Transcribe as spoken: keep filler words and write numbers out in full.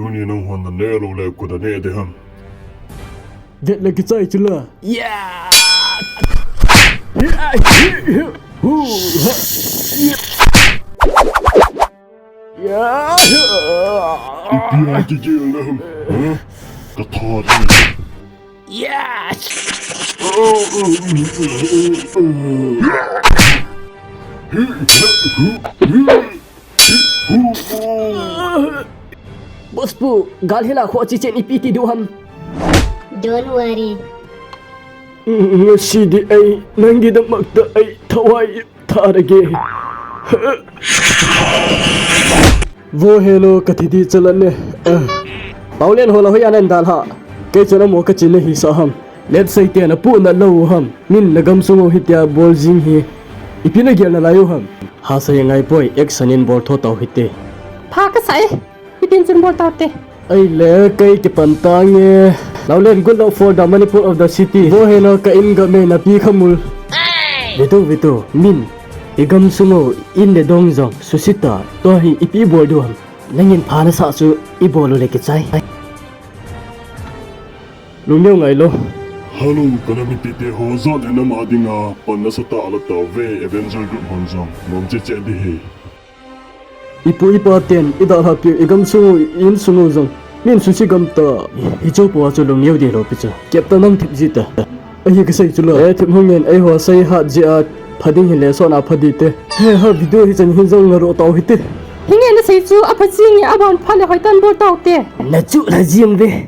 Ni nang hon na ne lo le ku da ne de ham. Vet le kichai chu la. Yeah. Ipi a kigel na ham? Ha? Ka tha di. Yes. Boss pu, gal hila kho chi chen ipi ti du ham. Don't worry. Ngasi di ei, nang di dam mak ta ei, thawai. Tharage. Vo helo ka thi di chalan ne. Ah. Paulen hola hoiya nan dal ha. Kei chun amo ka chin na hi sa ham. Let sai te na pu na lo ham. Min na gam sungo hi tia bol jing hi. Ipi na gel na lai u ham. Ha sa ye ngai poi, action in bol tho tau hi te. Pha ka sa e. Hitin chun bol tau te. Ai le, kei kipan tange. Laulen, good luck for the Manipur of the city. Vo helo ka in ga me na pi khamul. Vitu, vitu, min. I gam sungo, in le dong jong, susita. Tua hi ipi bol du ham. Nangin pha na sa chu i bol u le kichai. Lungneo ngai lo. Hello, ka nam mipite ho, jat le nam a dinga pan nasa tah a la tauve, Avenger group hon jong, nom che che di hi. Ipu ipa ten, i dalha piu, i gam sungo, i in sungo jong, min susi gam ta, hiche pu a chu lungneo di lo pi chu. Kep ta nam thip ji ta. Ahi ka sei chu lo. Eh, thip hung ngen, eiho sei hat ji a, pha ding hi le son a pha di te. He ha video hi chan hin jong nga ro tau hi te. Hi nge na sei chu, a pha ji nge a ban pha le hoi tan bol tau te. Na chu la jim ve.